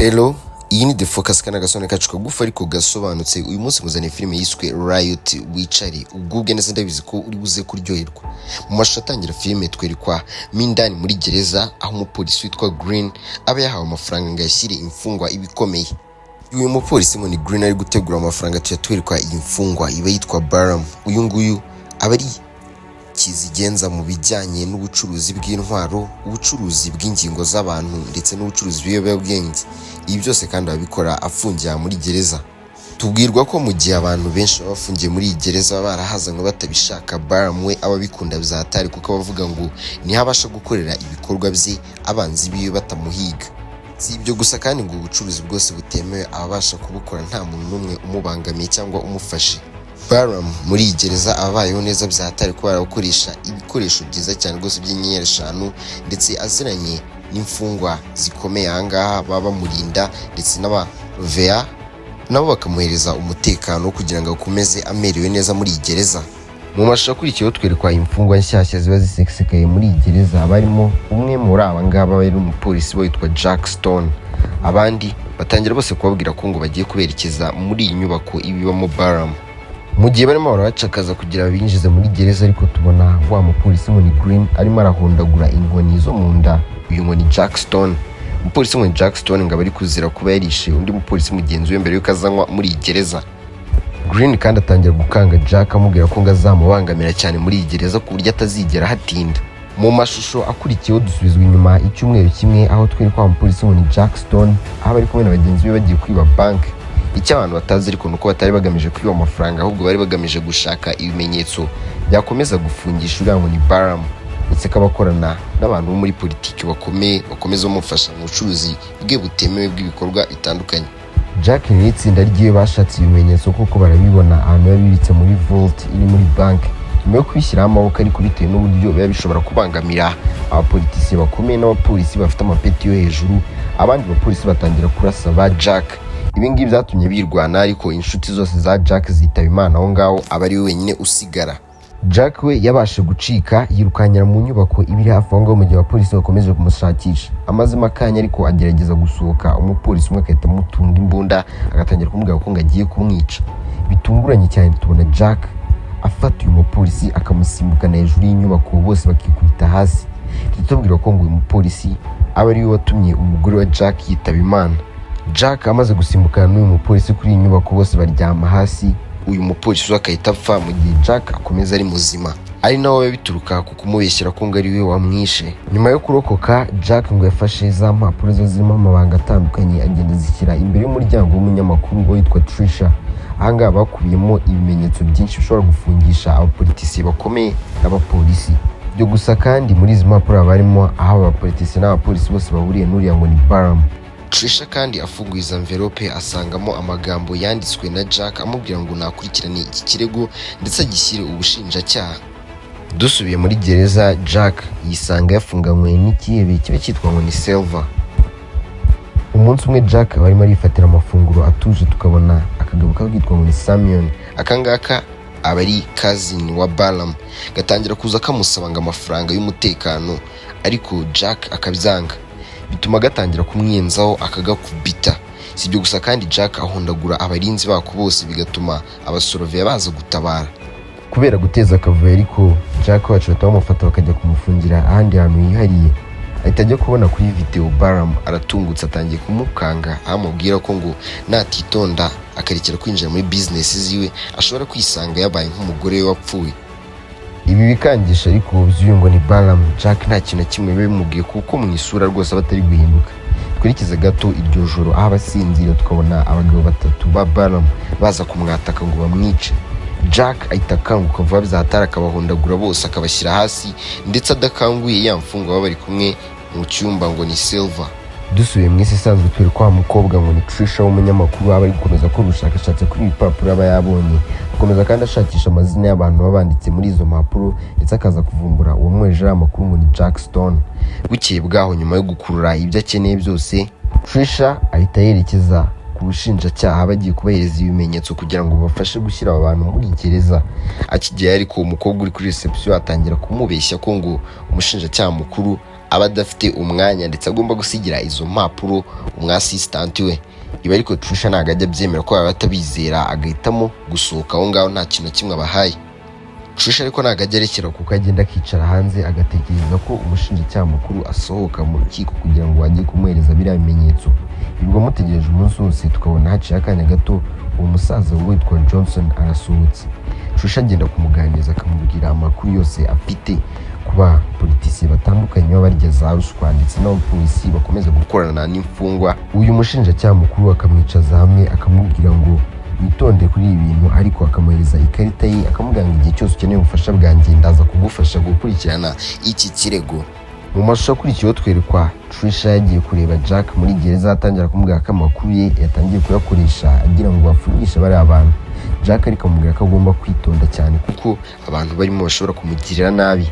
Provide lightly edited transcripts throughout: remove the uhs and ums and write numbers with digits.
Hello, iyi ni The Focus, kana gasone kacu kagufi ariko gasobanutse. Uyu munsi muzaniye filime yiswe Riot. Wicare ugubwe neza, ndabizi ko uri buze kuryoherwa. Mu mashusho atangira filime twerekwa mo indani muri gereza, aho umupolisi witwa Green aba yahawe amafaranga ngo ayashyire imfungwa ibikomeye. Uyu mupolisi ngo ni Green ari gutegura amafaranga, tujya twerekwa iyi mfungwa iba yitwa Baram. Uyu nguyu aba ari kizigenza mu bijyanye n'ubucuruzi bw'intwaro, ubucuruzi bw'ingingo z'abantu ndetse n'ubucuruzi bw'ibiyobyabwenge. Ibi byose kandi ababikora afungiye aha muri gereza. Tubwirwa ko mu gihe abantu benshi baba bafungiye muri iyi gereza baba barahazanywe batabishaka, Baram we aba abikunda byatari, kuko aba avuga ngo niho abasha gukorera ibikorwa bye abanzi biwe batamuhiga. Si ibyo gusa kandi, ngo ubucuruzi bwose butemewe aba abasha kubukora nta muntu n'umwe umubangamiye cyangwa umufashe. Baram muri iyi gereza abayeho neza byatari, kubera gukoresha ibikoresho byiza cyane rwose by'inyenyeri eshanu, ndetse aziranye n'imfungwa zikomeye ahangaha baba bamurinda, ndetse n'abaveya nabo bakamuhereza umutekano kugira ngo akomeze amerewe neza muri iyi gereza. Mu mashusho akurikiyeho twerekwa imfungwa nshyashya ziba zisesekaye muri iyi gereza, barimo umwe muri aba ngaba ari umupolisi witwa Jack Stone. Abandi batangira bose kubabwira ko ngo bagiye kuberekeza muri iyi nyubako ibibamo Baram. Mu gihe barimo barabacakaza kugira binjize muri gereza ariko, tubona wa mupolisi ngo ni Green arimo arahondagura inkoni zo mu nda uyu ngo ni Jack Stone. Umupolisi ngo ni Jack Stone ngo aba ari kuzira kuba yarishe undi mupolisi mugenzi we mbere y'uko azanwa muri iyi gereza. Green kandi atangira gukanga Jack, amubwira ko ngo azamubangamira cyane muri iyi gereza ku buryo atazigera hatinda. Mu mashusho akurikiyeho dusubizwa inyuma icyumweru kimwe, aho twerekwa wa mupolisi ngo ni Jack Stone aho bari kumwe na bagenzi be bagiye kwiba banki. Icyo abantu batazi ariko ni uko batari bagamije kwiba amafaranga, ahubwo bari bagamije gushaka ibimenyetso byakomeza gufungisha uriya ngo ni Baram, ndetse ko abakorana n'abantu bo muri politiki bakomeye bakomeza bamufasha mu bucuruzi bwe butemewe bw'ibikorwa bitandukanye. Jack n'itsinda ryiwe bashatse ibimenyetso kuko barabibona ahantu biba bibitse muri vault iri muri banki. Nyuma yo kubishyiraho amaboko ariko, bitewe n'uburyo biba bishobora kubangamira abapolitisiye bakomeye n'abapolisi bafite amapeti yo hejuru, abandi bapolisi batangira kurasa ba Jack. Ibi ngibi byatumye birwana, ariko inshuti zose za Jack zitaba Imana aho ngaho, aba ari we wenyine usigara. Jack we yabashe gucika, yirukankira mu nyubako ibiri hafi aho ngaho mu gihe abapolisi bakomeje kumushakisha. Amazemo akanya ariko agerageza gusohoka, umupolisi umwe agahita amutunga imbunda, agatangira kumubwira ko ngo agiye kumwica. Bitunguranye cyane, tubona Jack afata uyu mupolisi akamusimbukana hejuru y'inyubako, bose bakikubita hasi. Tubwira ko ngo uyu mupolisi aba ariwe watumye umugore wa Jack yitaba Imana. Jack amaze gusimbukana n'uyu mupolisi kuri iyi nyubako, bose baryama hasi, uyu mupolisi we agahita apfa mu gihe Jack akomeza ari muzima, ari nawe biba bituruka ku kumubeshyera ko ngo ari we wamwishe. Nyuma yo kurokoka, Jack ngo yafashe za mpapuro zo zirimo amabanga atandukanye, agenda azishyira imbere y'umuryango w'umunyamakuru witwa Trisha. Ahangaha bakubiyemo ibimenyetso byinshi bishobora gufungisha abapolitisiye bakomeye n'abapolisi. Ibyo gusa kandi, muri izi mpapuro haba harimo aho abapolitisiye n'abapolisi bose bahuriye n'uriya ngo ni Baram. Trisha kandi afunguye izo envelope, asangamo amagambo yanditswe na Jack amubwira ngo nakurikirane iki kirego ndetse agishyire ubushinjacyaha. Dusubiye muri gereza, Jack yisanga yafunganywe n'ikihebe kiba cyitwa ngo ni Silver. Umunsi umwe Jack aba arimo arifatira amafunguro atuje, tukabona akagabo kaba kitwa ngo ni Simeon. Aka ngaka aba ari cousin wa Baram, gatangira kuza kamusaba ngo amafaranga y'umutekano, ariko Jack akabyanga, bituma gatangira kumwiyenzaho akagakubita. Si ibyo gusa kandi, Jack ahondagura abarinzi bako bose, bigatuma abasoroveya baza gutabara. Kubera guteza akavuyo ariko, Jack wacu bahita bamufata bakajya kumufungira ahandi hantu hihariye. Ahita ajya kubona kuri videwo Baram aratungutse, atangiye kumukanga, aho amubwira ko ngo natitonda akarekera kwinjira muri bizinesi ziwe ashobora kwisanga yabaye nk'umugore we wapfuye. Ibi bikangisha ariko by'uyu ngo ni Baram, Jack nta kintu na kimwe biba bimubwiye, kuko mu isura rwose aba atari guhinduka. Twerekeze gato iryo joro aho abasinzira, tukabona abagabo batatu ba Baram baza kumwataka ngo bamwice. Jack ahita akanguka vuba byatara, akabahondagura bose, akabashyira hasi, ndetse adakanguye ya mfungwa baba bari kumwe mu cyumba ngo ni Silver. Dusubiye mu isi isanzwe, twereka wa mukobwa ngo ni Trisha w'umunyamakuru, aba ari gukomeza gukora ubushakashatsi kuri ibi bipapuro aba yabonye. Akomeza kandi ashakisha amazina y'abantu baba banditse muri izo mpapuro, ndetse akaza kuvumbura uwo mwohereje ariya makuru ngo ni Jack Stone. Bukeye bwaho, nyuma yo gukurura ibyo akeneye byose, Trisha ahita yerekeza ku bushinjacyaha, bagiye kubahereza ibimenyetso kugira ngo bafashe gushyira aba bantu muri gereza. Akigerayo ariko, umukobwa uri kuri reception atangira kumubeshya ko ngo umushinjacyaha mukuru aba adafite umwanya, ndetse agomba gusigira izo mpapuro umu assistant we. Ibi ariko Trisha ntabwo ajya abyemera ko baba batabizera, agahitamo gusohoka aho ngaho nta kintu na kimwe abahaye. Trisha ariko ntabwo ajya arekera, kuko agenda akicara hanze agatekereza ko umushinjacyaha mukuru asohoka mu rukiko kugira ngo bajye kumuhereza biriya bimenyetso. Yirirwa amutegereje umunsi wose. Tukabona haciye akanya gato uwo musaza witwa Johnson arasohotse. Trisha agenda kumuganiriza, akamubwira amakuru yose afite ku bapolitisiye batandukanye baba barya za ruswa, ndetse n'abapolisi bakomeza gukorana n'imfungwa. Uyu mushinjacyaha mukuru akamwicaza hamwe, akamubwira ngo witonde kuri ibi bintu, ariko akamuhereza ikarita ye, akamubwira ngo igihe cyose ukeneye ubufasha bwanjye ndaza kugufasha gukurikirana iki kirego. Mu mashusho akurikiyeho twerekwa Trisha yagiye kureba Jack muri gereza, atangira kumubwira ko amakuru ye yatangiye kuyakoresha agira ngo bafungishe bariya bantu. Jack ariko amubwira ko agomba kwitonda cyane kuko abantu barimo bashobora kumugirira nabi.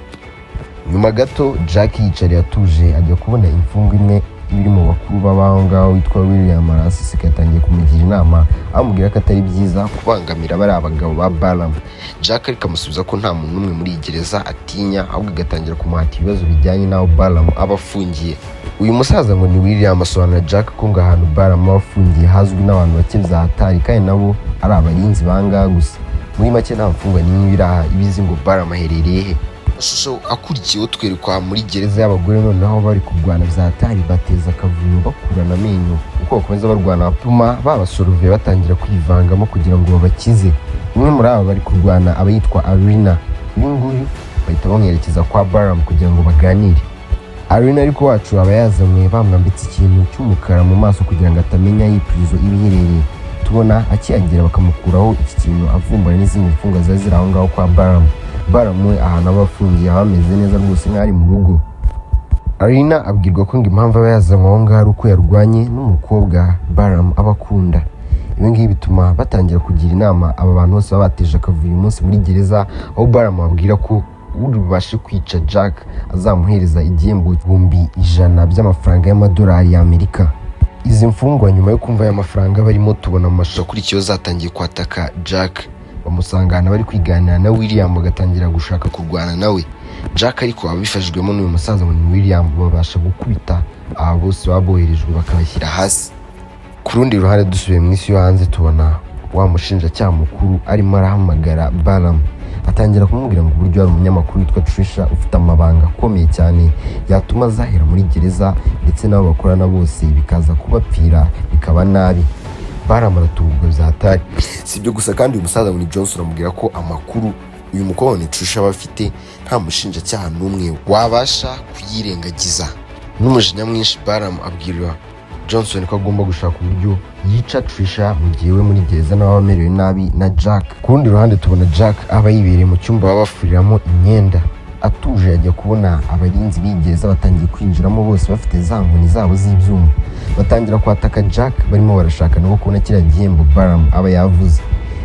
Nyuma gato Jack yicariye atuje, ajya kubona imfungwa imwe iri mu bakuru b'aho ngaho witwa William araseseka, yatangiye kumugira inama, amubwira ko atari byiza kubangamira bariya bagabo ba Baram. Jack ariko amusubiza ko nta muntu n'umwe muri iyi gereza atinya, ahubwo agatangira kumuhata ibibazo bijyanye n'aho Baram aba afungiye. Uyu musaza ngo ni William asobanura Jack ko ngo ahantu Baram aba afungiye hazwi n'abantu bake bya hatari, kandi nabo ari abarinzi bangaha gusa. Muri make nta mfungwa n'imwe iri aha ibizi ngo Baram aherereye he. Amashusho akurikiyeho twerekwa muri gereza y'abagore noneho bari kurwana bya hatari, bateza akavuyo, bakurana amenyo. Uko bakomeza barwana batuma babasoruve batangira kwivangamo kugira ngo babakize. Umwe muri aba bari kurwana aba yitwa Arina. Uyu nguyu bahita bamwerekeza kwa Baram kugira ngo baganire. Arina ariko wacu aba yazanywe bamwambitse ikintu cy'umukara mu maso kugira ngo atamenya aho ipurizo iba iherereye. Tubona akihagera bakamukuraho iki kintu, avumbura n'izindi mfungwa ziba ziri aho ngaho kwa Baram. Baram we ahantu aba afungiye aba ameze neza rwose nk'aho ari mu rugo. Arina abwirwa ko ngo impamvu aba yazanywe aho ngaho ari uko yarwanye n'umukobwa Baram aba akunda. Ibi ngibi bituma batangira kugira inama aba bantu bose baba bateje akavuyo uyu munsi muri gereza, aho Baram ababwira ko uri bubashe kwica Jack azamuhereza igihembo 100,000 by'amafaranga y'amadolari y'Amerika. Izi mfungwa nyuma yo kumva aya mafaranga barimo, tubona mu mashusho akurikiyeho zatangiye kwataka Jack, bamusanga ahantu bari kwiganira na William, bagatangira gushaka kurwana nawe. Jack ariko ababifashijwemo n'uyu musaza ngo ni William babasha gukubita aba bose baba boherejwe bakabashyira hasi. Ku rundi ruhande, dusubiye mu isi yo hanze, tubona wa mushinjacyaha mukuru arimo arahamagara Baram, atangira kumubwira ngo uburyo hari umunyamakuru witwa Trisha ufite amabanga akomeye cyane yatuma azahera muri gereza, ndetse n'abo bakorana bose bikaza kubapfira bikaba nabi. Baram aratungurwa byatari. Si ibyo gusa kandi, uyu musaza ngo ni Johnson amubwira ko amakuru uyu mukobwa ni Trisha aba afite nta mushinjacyaha n'umwe wabasha kuyirengagiza. N'umujinya mwinshi Baram abwira Johnson ko agomba gushaka uburyo yica Trisha mu gihe we muri gereza nawe aba amerewe nabi na Jack. Ku rundi ruhande tubona Jack aba yibereye mu cyumba baba bafuriramo imyenda atuje, ajya kubona abarinzi b'iyi gereza batangiye kwinjiramo bose bafite za nkoni zabo z'ibyuma, batangira kwataka Jack, barimo barashaka nabo kubona kiriya gihembo Baram aba yavuze.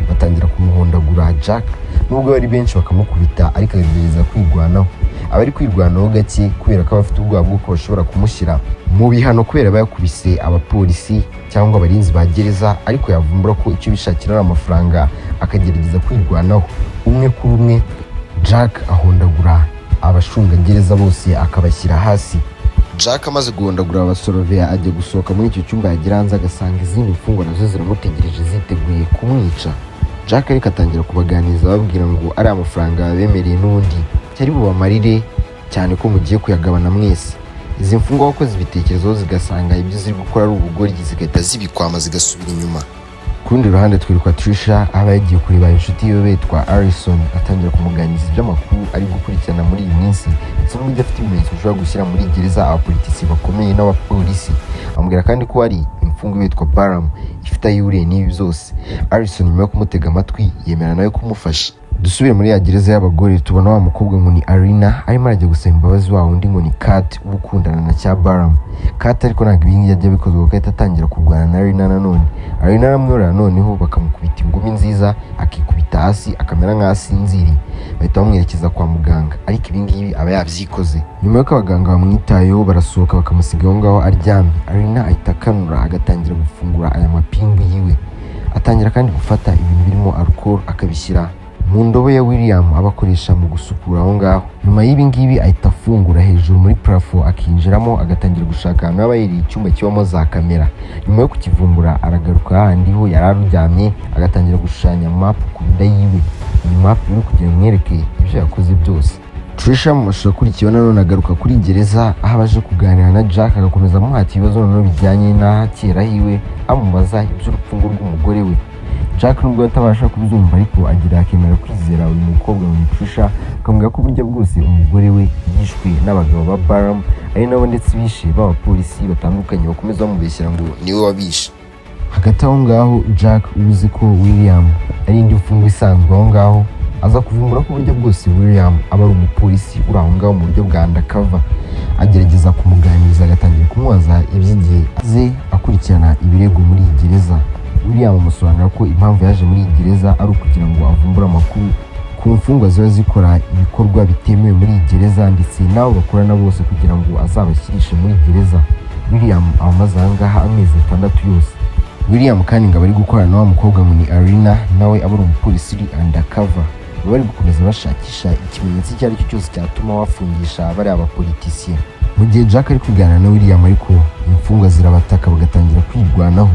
Batangira kumuhondagura Jack, nubwo bari benshi bakamukubita, ariko agerageza kwirwanaho. Aba ari kwirwanaho gake kubera ko aba afite ubwoba bw'uko bashobora kumushyira mu bihano kubera aba yakubise abapolisi cyangwa abarinzi ba gereza, ariko yavumbura ko icyo bishakira ari amafaranga akagerageza kwirwanaho. Umwe kuri umwe Jack ahondagura abashungagereza bose akabashyira hasi. Jack amaze guhondagura abasoroveya ajya gusohoka muri icyo cyumba, yagera hanze agasanga izindi mfungwa nazo ziramutegereje ziteguye kumwica. Jack ariko atangira kubaganiriza, ababwira ngo ari amafaranga bemereye n'ubundi cyari bubamarire cyane, ko mugiye kuyagabana mwese. Izi mfungwa kuko zibitekerezaho zigasanga ibyo ziri gukora ari ubugoryi, zigahita zibikwama zigasubira inyuma. Ku rundi ruhande twiruka Trisha aba yagiye kureba inshuti yiwe bitwa Alison, atangira kumuganiriza iby'amakuru ari gukurikirana muri iyi minsi, ndetse n'uburyo afite ibimenyetso bishobora gushyira muri gereza abapolitisi bakomeye n'abapolisi. Amubwira kandi ko hari imfungwa yitwa Baram ifite aho ihuriye n'ibi byose. Alison nyuma yo kumutega amatwi yemera nawe kumufasha. Dusubire muri ya gereza y'abagore, tubona wa mukobwa ngo ni Arina arimo arajya gusaba imbabazi wa wundi ngo ni Kat uba ukundana na cya Baram. Kat ariko ntabwo ibi ngibi ajya bikozwa, kuko ahita atangira kurwana na Arina. Nanone Arina aramworera, noneho bakamukubita ingumi nziza akikubita hasi akamera nk'aho asinziriye, bahita bamwerekeza kwa muganga, ariko ibi ngibi aba yabyikoze. Nyuma y'uko abaganga bamwitayeho barasohoka bakamusiga aho ngaho aryamye. Arina ahita akanura agatangira gufungura aya mapingu yiwe, atangira kandi gufata ibintu birimo alcohol akabishyira Mu ndobo ya William aba akoresha mu gusukura aho ngaho. Nyuma y'ibi ngibi ahita afungura hejuru muri plafond, akinjiramo, agatangira gushaka ahantu haba herereye icyumba kibamo za kamera. Nyuma yo kukivumbura, aragaruka hahandi ho yari aryamye, agatangira gushushanya map ku nda yiwe. Iyi map iri kugira ngo imwereke ibyo yakoze byose. Trisha mu mashusho akurikiyeho nanone agaruka kuri gereza, aho abaje kuganira na Jack, agakomeza amuhata ibibazo noneho bijyanye n'ahakera hiwe, amubaza iby'urupfu ngo rw'umugore we. Jack nubwo atabasha kubyumva, ariko agira akemera kwizera uyu mukobwa ngo ni Trisha, akamubwira ko uburyo bwose umugore we yishwe n'abagabo ba Baram, ari nabo ndetse bishe b'abapolisi batandukanye bakomeza bamubeshyera ngo niwe wabishe. Hagati aho ngaho, Jack uzi ko William ari indi mfungwa isanzwe aho ngaho, aza kuvumbura ko uburyo bwose William aba ari umupolisi uri aho ngaho mu buryo bwa undercover. Agerageza kumuganiriza, agatangira kumubaza iby'igihe aze akurikirana ibirego muri iyi gereza. William amusobanurira ko impamvu yaje muri iyi gereza ari ukugira ngo avumbure amakuru ku mfungwa ziba zikora ibikorwa bitemewe muri iyi gereza, ndetse n'abo bakorana bose, kugira ngo azabashyirishe muri gereza. William aba amaze aha ngaha amezi 6 yose. William kandi ngo aba ari gukorana na wa mukobwa ngo ni Arina, nawe aba ari umupolisi uri undercover. Baba bari gukomeza bashakisha ikimenyetso icyo ari cyo cyose cyatuma bafungisha bariya bapolitisiye. Mu gihe Jack ari kuganira na William ariko, imfungwa zirabataka, bagatangira kwirwanaho,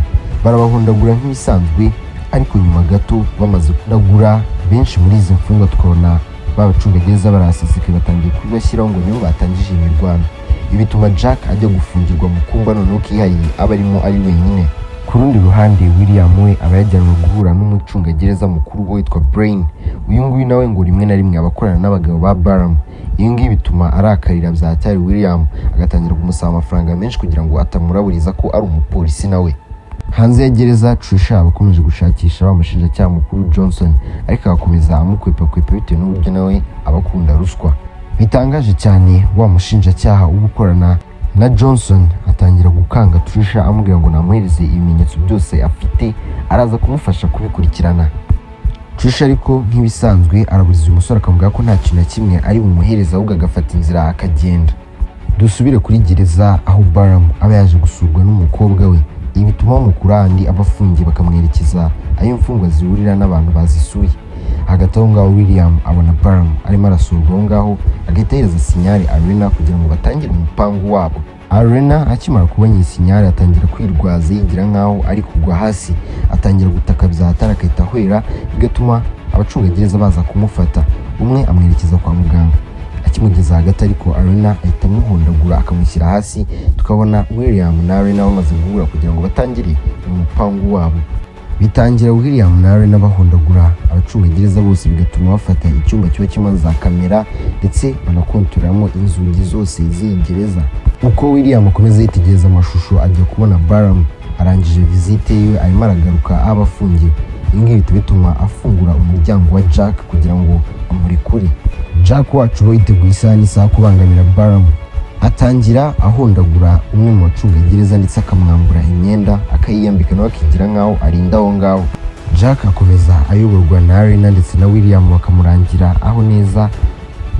barabahondagura nk'ibisanzwe. Ariko nyuma gato, bamaze kudagura benshi muri izi mfungwa, tukabona babacungagereza barahasesekaye, batangiye kubibashyiraho ngo nibo batangije imirwano. Ibi bituma Jack ajya gufungirwa mu kumba noneho kihariye aba arimo ari wenyine. Ku rundi ruhande, William we aba yajyanwe guhura n'umucungagereza mukuru witwa Brain. Uyu nguyu nawe ngo rimwe na rimwe aba akorana n'abagabo ba Baram. Ibi ngibi bituma arakarira bya William, agatangira kumusaba amafaranga menshi kugira ngo atamuraburiza ko ari umupolisi nawe. Hanze ya gereza, Trisha aba akomeje gushakisha wa mushinjacyaha mukuru Johnson, ariko agakomeza amukwepakwepa bitewe n'uburyo nawe aba akunda ruswa. Bitangaje cyane, wa mushinjacyaha uba ukorana na Johnson atangira gukanga Trisha, amubwira ngo namuhereze ibimenyetso byose afite, araza kumufasha kubikurikirana. Trisha ariko nk'ibisanzwe araburiza uyu musore, akamubwira ko nta kintu na kimwe ari bumuhereze, ahubwo agafata inzira akagenda. Dusubire kuri gereza, aho Baram aba yaje gusurwa n'umukobwa we. Ibi bituma bamukura ahandi aba afungiye, bakamwerekeza aho imfungwa zihurira n'abantu bazisuye. Hagati aho ngaho, William abona Baram arimo arasurwa aho ngaho, agahita ahereza signal Arena kugira ngo batangire umupangu wabo. Arena akimara kubona iyi signal, atangira kwirwaza yigira nkaho ari kugwa hasi, atangira gutaka bya hatari, agahita ahwera, bigatuma abacungagereza baza kumufata, umwe amwerekeza kwa muganga. Akimugeza hagati ariko, Arena ahita amuhondagura akamushyira hasi. Tukabona William na Arena bamaze guhura kugira ngo batangire umupangu wabo. Bitangira William na Arena bahondagura abacungagereza bose, bigatuma bafata icyumba kiba kirimo za kamera, ndetse banakontororamo inzugi zose z'iyi gereza. Uko William akomeza yitegereza amashusho, ajya kubona Baram arangije visite yiwe, arimo aragaruka aho aba afungiwe. Ibi ngibi bihita bituma afungura umuryango wa Jack kugira ngo amurekure. Jack wacu we yiteguye isaha n'isaha kubangamira Baram. Atangira ahondagura umwe mu bacungagereza, ndetse akamwambura imyenda akayiyambika, nawe akigira nkaho arinda aho ngaho. Jack akomeza ayoborwa na Arena ndetse na William, bakamurangira aho neza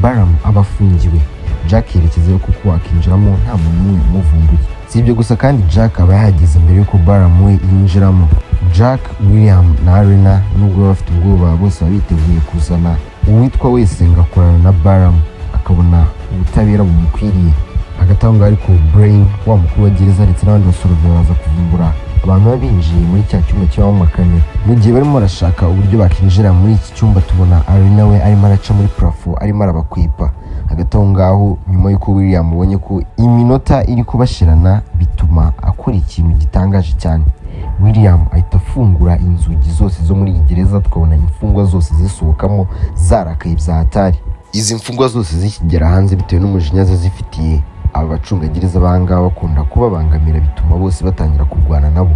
Baram aba afungiwe. Jack yerekezayo kuko akinjiramo nta muntu n'umwe umuvumbuye. Si ibyo gusa kandi, Jack aba yahageze mbere y'uko Baram we yinjiramo. Jack, William na Arena, nubwo baba bafite ubwoba, bose baba biteguye kuzana uwitwa wese ngo akorana na Baram akabona ubutabera bumukwiriye. Hagati aho ngaho ariko, Brain wa mukuru wa gereza ndetse n'abandi basorovye baza kuvumbura abantu baba binjiye muri cya cyumba kibamo amakamera. Mu gihe barimo barashaka uburyo bakinjira muri iki cyumba, tubona Arena we arimo araca muri plafond, arimo arabakwepa. Hagati aho ngaho, nyuma y'uko William abonye ko iminota iri kubashirana, bituma akora ikintu gitangaje cyane. William ahita afungura inzugi zose zo muri iyi gereza, tukabona imfungwa zose zisohokamo zarakaye bya hatari. Izi mfungwa zose zikigera hanze, bitewe n'umujinya zifitiye aba bacungagereza b'ahangaha bakunda kubabangamira, bituma bose batangira kurwana nabo,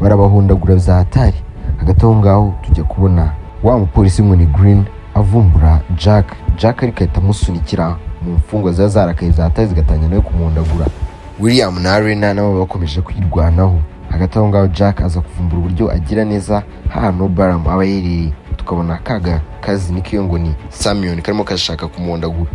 barabahondagura bya hatari. Hagati aho ngaho, tujya kubona wa mupolisi ngo ni Green avumbura Jack. Jack ariko ahita amusunikira mu mfungwa ziba zarakaye bya hatari, zigatangira nawe kumuhondagura. William na Arena nabo bakomeje kwirwanaho. Hagati aho ngaho, Jack aza kuvumbura uburyo agira neza hano Baram aba aherereye. Tukabona kaga kazi nikiyo ngo ni Simeon karimo kashaka kumuhondagura.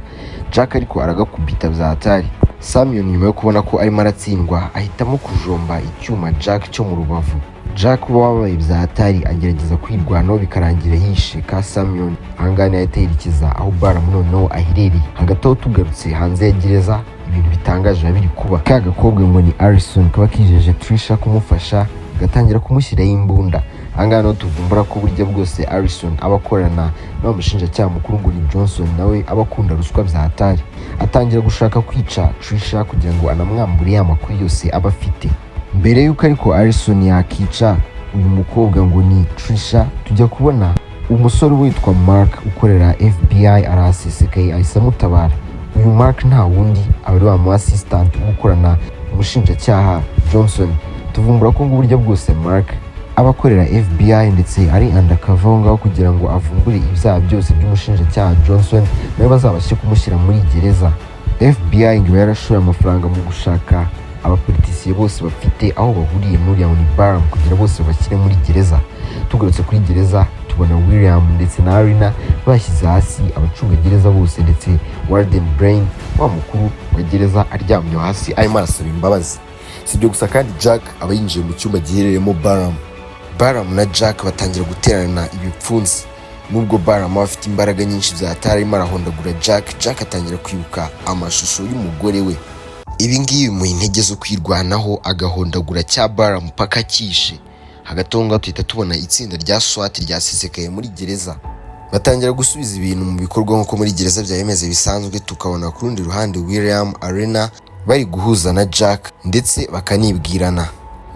Jack ariko aragakubita bya hatari. Samuel nyuma yo kubona ko arimo aratsindwa, ahitamo kujomba icyuma Jack cyo mu rubavu. Jack uba wabaye bya hatari agerageza kwirwanaho, bikarangira yishe ka Samuel. Ahangaha niho ahita yerekeza aho Baram noneho aherereye. Hagati aho, tugarutse hanze ya gereza, ibintu bitangaje biba biri kuba. Ka gakobwa ngo ni Alison kaba kijeje Trisha kumufasha, gatangira kumushyiraho imbunda. Ahangaha niho tuvumbura ko burya bwose Alison aba akorana n'umushinjacyaha mukuru ngo ni Johnson, nawe aba akunda ruswa bya hatari. Atangira gushaka kwica Trisha kugira ngo anamwambure ya makuru yose aba afite. Mbere y'uko ariko Alison yakica uyu mukobwa ngo ni Trisha, tujya kubona umusore witwa Mark ukorera FBI arahasesekaye, ahise amutabara. Uyu Mark nta wundi, aba ari wa mu assistant ukorana umushinjacyaha Johnson. Tuvumbura ko ngo uburyo bwose Mark aba akorera FBI, ndetse ari undercover aho ngaho kugira ngo avumbure ibyaha byose by'umushinjacyaha Johnson, nawe bazabashe kumushyira muri gereza. FBI ngo iba yarashoye amafaranga mu gushaka abapolitisiye bose bafite aho bahuriye n'uriya ni Baram, kugira bose babashyire muri gereza. Tugarutse kuri gereza, tubona William ndetse na Arina bashyize hasi abacungagereza bose, ndetse Warden Brain, wa mukuru wa gereza, aryamye hasi arimo arasaba imbabazi. Si ibyo gusa kandi, Jack aba yinjiye mu cyumba giherereyemo Baram. Baram na Jack batangira guterana ibipfunsi. Nubwo Baram aba afite imbaraga nyinshi bya hatari, arimo arahondagura Jack. Jack atangira kwibuka amashusho y'umugore we. Ibi ngibi bimuha intege zo kwirwanaho, agahondagura cya Baram paka akishe. Hagati aho ngaho tuhita tubona itsinda rya SWAT ryasesekaye muri gereza, batangira gusubiza ibintu mu bikorwa nk'uko muri gereza byari bimeze bisanzwe. Tukabona ku rundi ruhande William, Arena bari guhuza na Jack, ndetse bakanibwirana.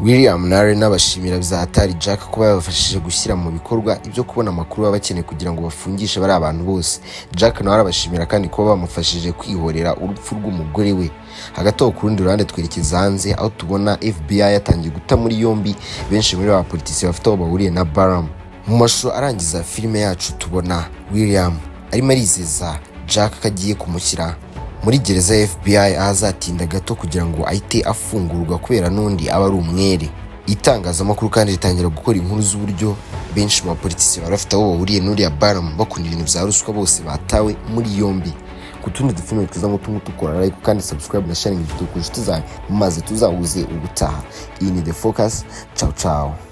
William na Arena bashimira bya hatari Jack kuba yabafashije gushyira mu bikorwa ibyo kubona amakuru baba bakeneye kugira ngo bafungishe bariya abantu bose. Jack nawe arabashimira kandi kuba bamufashije kwihorera urupfu rw'umugore we. Hagati aho, ku rundi ruhande twerekeza hanze, aho tubona FBI yatangiye guta muri yombi benshi muri ba politisiye bafite aho bahuriye na Baram. Mu mashusho arangiza filime yacu, tubona William arimo arizeza Jack ko agiye kumushyira muri gereza ya FBI, aho azatinda gato kugira ngo ahite afungurwa kubera n'undi aba ari umwere. Itangazamakuru kandi ritangira gukora inkuru z'uburyo benshi mu bapolitisiye bari bafite aho bahuriye n'uriya Baram, bakunda ibintu bya ruswa, bose batawe muri yombi. Ku tundi dufilime twiza nk'utu ngutu, ukora like kandi subscribe na sharing video ku nshuti zawe, maze tuzahuze ubutaha. Iyi ni The Focus. Ciao ciao.